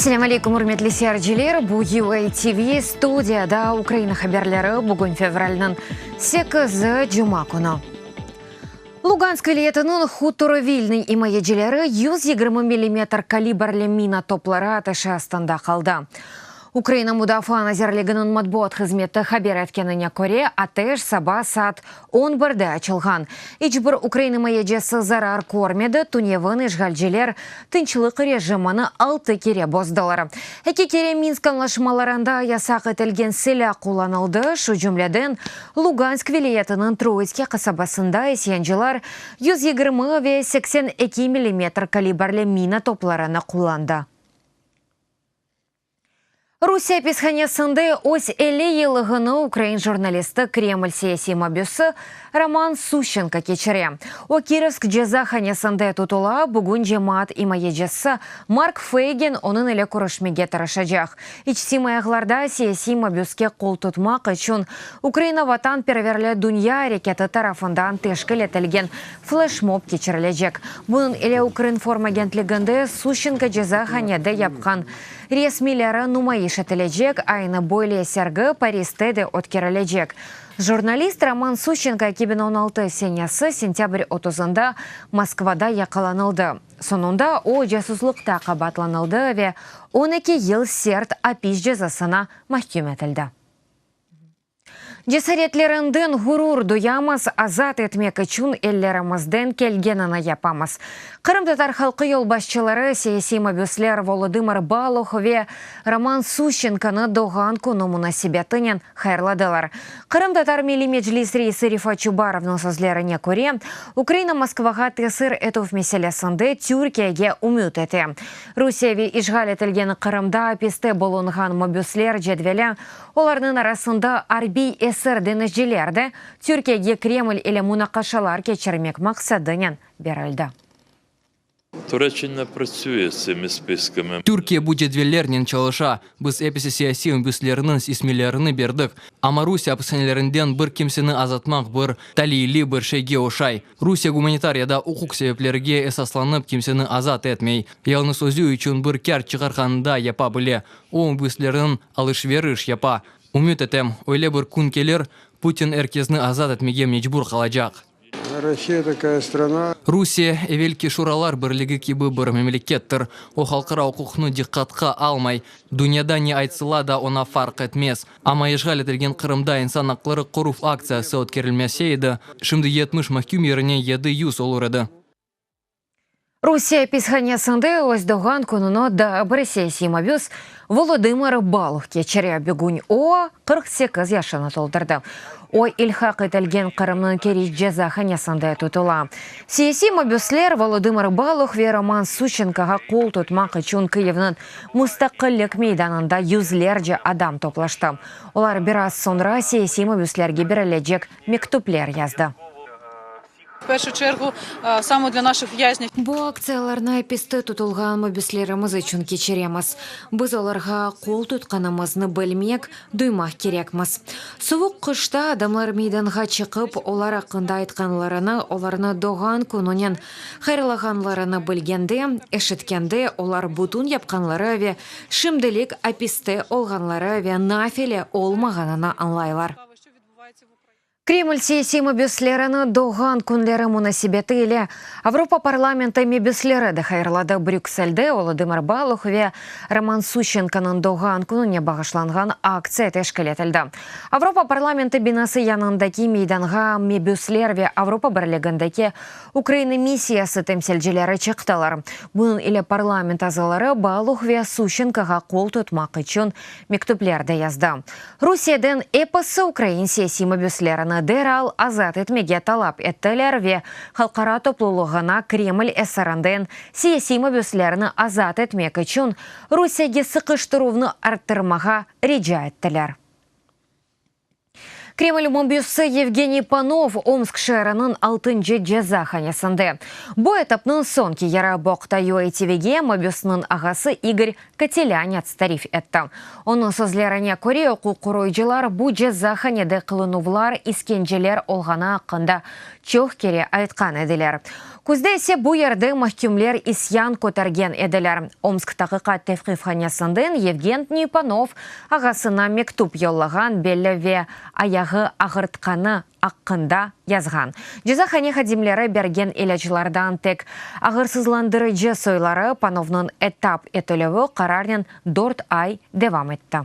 Selâm aleyküm, ürmetli seyirciler! Bu UA TV, studiyada Ukraina haberleri, bugün fevralniñ sekizi, cuma künü. Lugansk vilâyetiniñ Hutor Vilnıy imayecileri 120 millimetr kalibrli mina topları ateşi astında qaldı. Ukraina Mudafaa nazirliginiñ matbuat hızmeti haber etkenine köre, ateş saba saat on birde açılğan. İç bir ukrain imayecisi zarar körmedi, tünevin işğalciler tınçlıq rejimini altı kere bozdılar. Eki kere Minsk añlaşmalarında yasaq etilgen silâ qullanıldı, şu cümleden Lugansk vilâyetiniñ Troitskiy qasabasında isyancılar 120 ve 82 millimetr kalibrli mina toplarını qullandı. Rusiye apishanesinde öz 50 yıllığını ukrain jurnalisti, Kreml siyasiy mabüsi Roman Suşçenko keçire. O, Kirovsk cezahanesinde tutula, bugün cemaat imayecisi Mark Feygin onıñ ile körüşmege tırışacaq. İçtimaiy ağlarda siyasiy mabüske qol tutmaq içün Ukraina vatanperverli dünya areketi tarafından teşkil etilgen fleşmob keçirilecek. Bunıñ ile Ukrinform agentliginde Suşçenko cezahanede yapqan resmileri numayış etilecek, aynı böyle sergi Pariste de ötkerilecek. Jurnalist Roman Suşçenko 2016 senesi sentâbr otuzında Moskvada yaqalanıldı. Soñunda o, casuslıqta qabaatlanıldı ve 12 yıl sert apis cezasına mahküm etildi. Cesaretlerinden ğurur duyamız, azat etmek içün ellerimizden kelgenini yapamız. Qırımtatar halqı yolbaşçıları, siyasiy mabüsler Volodımır Baluh ve Roman Suşçenkonı doğğan künü munasebetinen hayırladılar. Qırımtatar Milliy Meclis reisi Refat Çubarovnıñ sözlerine köre, Ukraina Moskvağa tesir etüv meselesinde Türkiyege ümüt ete. Rusiye ve işğal etilgen Qırımda apiste bulunğan mabüsler cedveli, olarnıñ arasında arbiy esir deñizciler de, Türkiyege Kreml ile munaqaşalar keçirmek maqsadınen berildi. Tureçina pratsüye z tsimi spiskami. Türkiye bu cedvellernen çalışa. Biz episi siyasiy mabüslerniñ ismilerini berdik. Amma Rusiye apishanelerinden bir kimseni azatmaq bir taliyli bir şeyge oşay. Rusiye gumanitar ya da uquq sebeplerge esaslanıp kimseni azat etmey. Yalıñız özü içün bir kâr çıqarğanında yapa bile. O, mabüslerniñ alış-veriş yapa. Ümüt etem, öyle bir kün kelir, Putin er kesni azat etmege mecbur qalacaq. Rossiya takaya strana. Rusiye, evelki Şuralar Birligi kibi bir memlekettir. O, halqara uquqnı diqqatqa almay. Dünyada ne aytsıla da oña farq etmez. Amma işğal etilgen Qırımda insan aqları qoruv aktsiyası ötkerilmese edi, şimdi 70 mahküm yerine 700 olur edi. Rusiye apishanesinde öz doğğan kününi daa bir siyasiy mabüs Volodımır Baluh keçire. Bugün o, 48 yaşını toldurdı. O, ilhaq etilgen Qırımnıñ Keriç cezahanesinde tutula. Siyasiy mabüsler Volodımır Baluh ve Roman Suşçenkoğa qol tutmaq içün Kıyivniñ Mustaqillik meydanında yüzlerce adam toplaştı. Olar biraz soñra siyasiy mabüslerge berilecek mektüpler yazdı. Bu aktsiyalarnı apiste tutulğan mabüslerimiz içün keçiremiz. Biz olarğa qol tutqanımıznı bilmek, duymaq kerekmiz. Suvuq qışta adamlar meydanğa çıqıp, olar aqqında aytqanlarını, olarnı doğğan kününen hayırlağanlarını bilgende, eşitkende, olar bütün yapqanları ve şimdilik apiste olğanları ve nafile olmağanını añlaylar. Kreml siyasiy mabüslerini doğğan künleri munasebeti ile Avropa parlamenti mebüsleri de hayırladı. Brükselde Volodımır Baluh ve Roman Suşçenkonıñ doğğan kününe bağışlanğan aktsiya teşkil etildi. Avropa parlamenti binası yanındaki meydanğa mebüsler ve Avropa Birligindeki Ukraina missiyası temsilcileri çıqtılar. Bunıñ ile parlament azaları Baluh ve Suşçenkoğa qol tutmaq içün mektüpler de yazdı. Rusiyeden episi ukrain siyasiy mabüslerini deral azat etmege talap ettiler ve halqara toplulığına Kreml esirinden siyasiy mabüslerni azat etmek içün Rusiyege sıqıştıruvnı arttırmağa rica ettiler. Kreml mabüsi Yevgeniy Panov Omsk şeeriniñ altıncı cezahanesinde. Bu etapnıñ soñki yeri, bu aqta UATVge mabüsniñ ağası İgor Kotelânets tarif etti. Onıñ sözlerine köre, uquq qoruyıcılar bu cezahanede qılınuvlar, iskenceler olğanı aqqında çoq kere aytqan ediler. Küzde ise bu yerde mahkümler isyan kötergen ediler. Omsk taqiqat tevqifhanesinden Yevgentniy Panov ağasına mektüp yollağan belli ve ayağı ağırtqanı aqqında yazğan. Cezahane hadimleri bergen ilâclardan tek ağırsızlandırıcı soyları Panovnıñ etap etilüvi qararnen dört ay devam etti.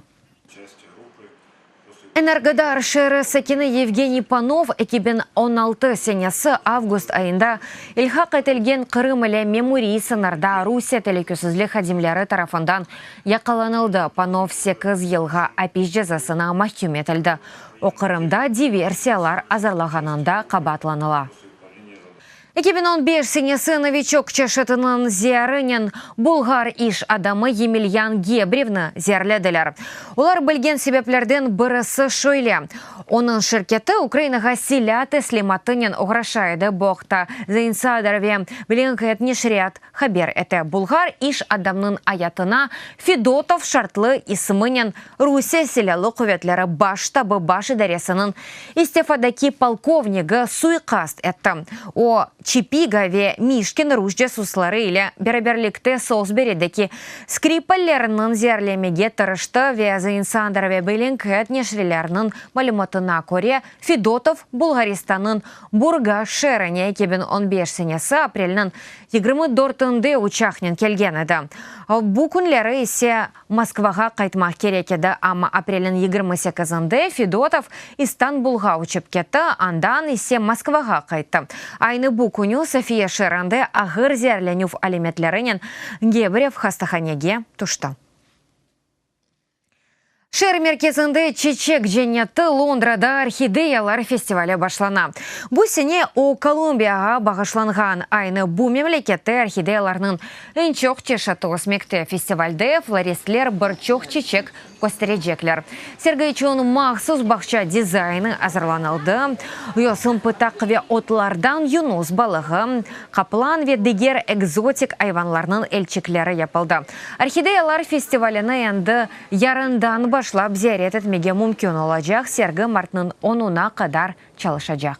Energodar şeeri sakini Yevgeniy Panov 2016 senesi avgust ayında ilhaq etilgen Qırım ile memuriy sıñırda Rusiye telükesizlik hadimleri tarafından yaqalanıldı. Panov sekiz yılğa apis cezasına mahküm etildi. O, Qırımda diversiyalar azırlağanında qabaatlanıla. 2015 senesi Noviçok çeşitiniñ zeerinen bulğar iş adamı Yemelyan Gebrevni zeerlediler. Olar bilgen sebeplerden birisi şöyle, onıñ şirketi Ukrainağa silâ teslimatınen oğraşa edi, bu aqta The Insider ve Bellingcat neşriyat haber ete. Bulğar iş adamnıñ ayatına Fedotov şartlı isminen Rusiye Silâlı quvetleri Baş ştabı Baş idaresiniñ istifadaki polkovnigi suiqast etti. O, Çipiga ve Mişkin rus casusları ile beraberlikte Solsberideki Skripallerniñ zeerlemege tırıştı ve The Insider ve Bellingcat neşrileriniñ malümatına köre, Fedotov Bulğaristannıñ Burgas şeerine 2015 senesi aprelniñ 24-nde uçaqnen kelgen edi. Bu künleri ise Moskvağa qaytmaq kerek edi, amma aprelniñ 28-nde Fedotov İstanbulğa uçıp ketti, andan ise Moskvağa qayttı. Aynı bu künü Sofiya şeerinde ağır zeerlenüv alâmetlerinen Gebrev hastahanege tüşti. Şeer merkezinde Çeçek cenneti Londrada orhideyalar festivali başlana. Bu sene o, Kolumbiyağa bağışlanğan. Aynı bu memlekette orhideyalarnıñ eñ çoq çeşiti ösmekte. Festivalde floristler bir çoq çeçek kösterecekler. Sergi içün mahsus bağça dizaynı azırlanıldı, yosun pıtaq ve otlardan yunus balığı, qaplan ve diger ekzotik ayvanlarnıñ elçikleri yapıldı. Orhideyalar festivalini endi yarından başlap ziyaret etmege mümkün olacaq, sergi martnıñ onuna qadar çalışacaq.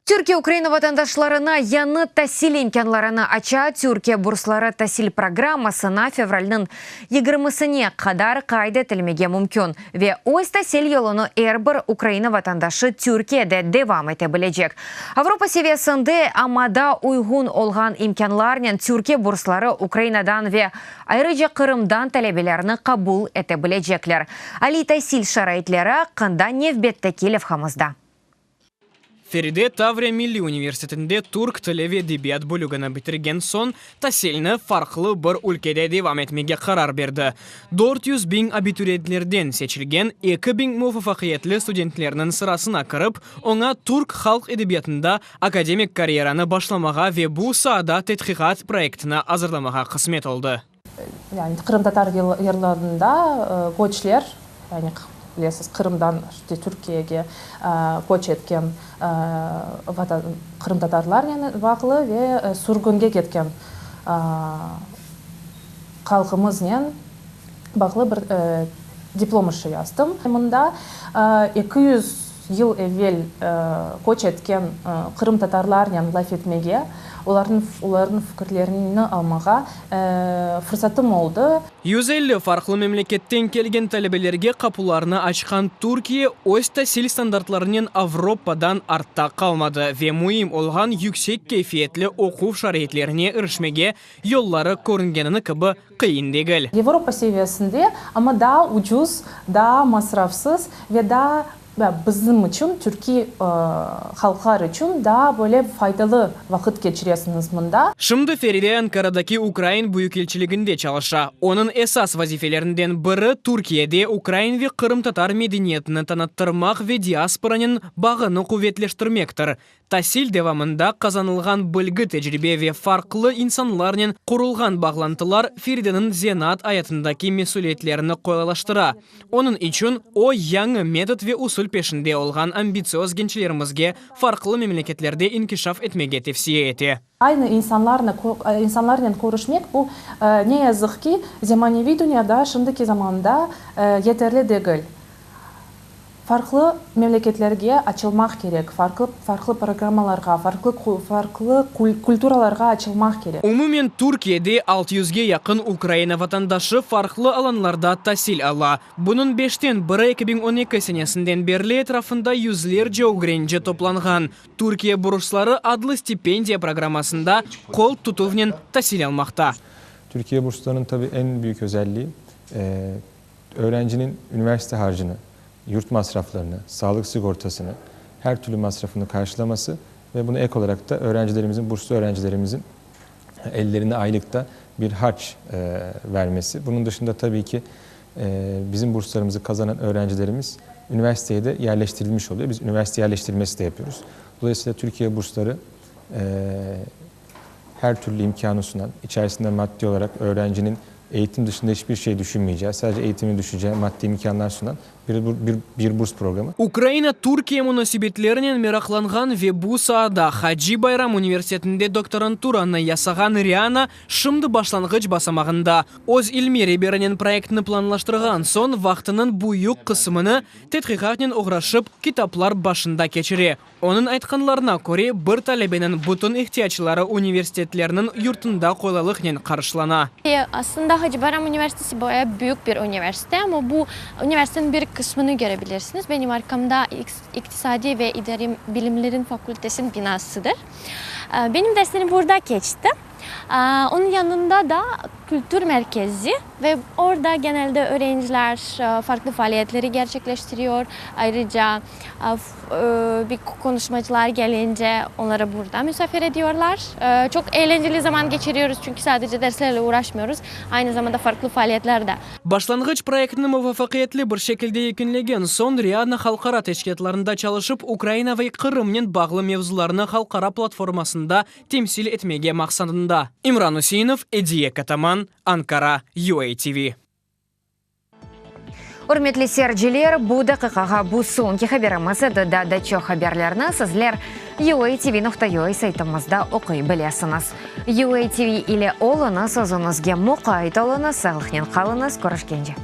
Türkiye Ukraina vatandaşlarına yañı tasil imkânlarını aça. Türkiye bursları tasil programmasına fevralniñ yigirmisine qadar qayd etilmege mümkün ve öz tasil yolunı er bir Ukraina vatandaşı Türkiyede devam ete bilecek. Avropa seviyesinde, amma da uyğun olğan imkânlarnen Türkiye bursları Ukrainadan ve ayrıca Qırımdan talebelerni qabul ete bilecekler. Aliy tasil şaraitleri aqqında nevbetteki levhamızda. Feride Tavriya Milliy universitetinde türk tili ve edebiyat bölügini bitirgen soñ, tasilni farqlı bir ülkede devam etmege qarar berdi. 400 biñ abituriyentlerden seçilgen 2000 muvafaqiyetli studentlerniñ sırasına kirip, oña türk halq edebiyatında akademik karyeranı başlamağa ve bu saada tedqiqat proyektini azırlamağa qısmet oldı. Yani qırımtatar yırlarında köçler, yani bilesiz, Qırımdan işte Türkiyege köç etken qırımtatarlarnen bağlı ve sürgünge ketken halqımıznen bağlı bir diplom işi yazdım. Mında 200 yıl evel köç etken qırımtatarlarnen laf etmege, olarnıñ olarnıñ fikirlerini almağa fırsatım oldı. 150 farqlı memleketten kelgen talebelerge qapularını açqan Türkiye öz tasil standartlarınen Avropadan artta qalmadı ve müim olğan yüksek keyfiyetli oquv şaraitlerine irişmege yolları körüngenini kibi qıyın degil. Avropa seviyesinde, amma daa ucuz, daa masrafsız ve daa. Bizim içün, türkiy halqlar içün daa böyle faydalı vaqıt keçiresiñiz mında. Şimdi Feride Ankaradaki Ukrain büyükelçiliginde çalışa. Onıñ esas vazifelerinden biri, Türkiyede ukrain ve qırımtatar medeniyetini tanıttırmaq ve diasporanen bağını quvetleştirmektir. Tasil devamında qazanılğan bilgi-tecribe ve farqlı insanlarnen qurulğan bağlantılar Ferideniñ zenaat ayatındaki mesüliyetlerini qolaylaştıra. Onıñ içün o, yañı metod ve usul peşinde olğan ambitsioz gençlerimizge farqlı memleketlerde inkişaf etmege tevsiye ete. Aynı insanlarnen körüşmek, bu, ne yazıq ki, zemaneviy dünyada, şimdiki zamanda yeterli degil. Farqlı memleketlerge açılmaq kerek, farqlı farqlı programmalarğa, farqlı farqlı kulturalarğa açılmaq kerek. Umumen Türkiyede altı yüzge yaqın Ukraina vatandaşı farqlı alanlarda tasil ala. Bunıñ beşten biri 2012 senesinden berli etrafında yüzlerce ögrenci toplanğan Türkiye bursları adlı stipendiya programmasında qol tutuvnen tasil almaqta. Türkiye burslarınıñ tabii eñ büyük özelliği, Öğrencinin üniversite harcını, yurt masraflarını, sağlık sigortasını, her türlü masrafını karşılaması ve buna ek olarak da öğrencilerimizin, burslu öğrencilerimizin ellerine aylık da bir harç vermesi. Bunun dışında tabii ki bizim burslarımızı kazanan öğrencilerimiz üniversiteye de yerleştirilmiş oluyor. Biz üniversite yerleştirmesi de yapıyoruz. Dolayısıyla Türkiye bursları her türlü imkânı sunan, içerisinde maddi olarak öğrencinin eğitim dışında hiçbir şey düşünmeyeceği, sadece eğitimini düşüneceği maddi imkânlar sunan bir bir bir burs programı. Ukraina-Türkiye munasebetlerinen meraqlanğan ve bu saada Hacı Bayram universitetinde doktoranturanı yasağan Riana şimdi başlanğıç basamağında. Öz ilmiy reberinen proyektni planlaştırğan soñ vaqtınıñ büyük qısımını tedqiqatnen oğraşıp, kitaplar başında keçire. Onıñ aytqanlarına köre, bir talebeniñ bütün ihtiyacları universitetlerniñ yurtunda qolaylıqnen qarşılana. Aslında Hacı Bayram Üniversitesi baya büyük bir üniversite, amma bu üniversiteniñ bir qısmını köre bilirsiñiz. Benim arkamda İqtisadiy ve idariy bilimlerin fakültesiniñ binasıdır. Benim derslerim burada keçti. Onıñ yanında da kültür merkezi ve orada genelde öğrenciler farklı faaliyetleri gerçekleştiriyor. Ayrıca bir konuşmacılar gelince onları burada misafir ediyorlar. Çoq eğlenceli zaman geçiriyoruz, çünki sadece derslerle uğraşmıyoruz, aynı zamanda farklı faaliyetler de. Başlanğıç proyektni muvafaqiyetli bir şekilde yekünlegen soñ, Riadna halqara teşkilâtlarında çalışıp, Ukraina ve Qırımnen bağlı mevzularnı halqara platformasında temsil etmege maqsadında. İmran Üseinov, Ediye Kataman, Ankara, UATV. Ürmetli seyirciler, bu daqiqağa bu soñki haberimiz edi. Daa da çoq haberlerni sizler UATV.UA saytımızda oquy bilesiñiz. UATV ile oluñız, özüñizge muqayt oluñız, sağlıqnen qalıñız, körüşkence.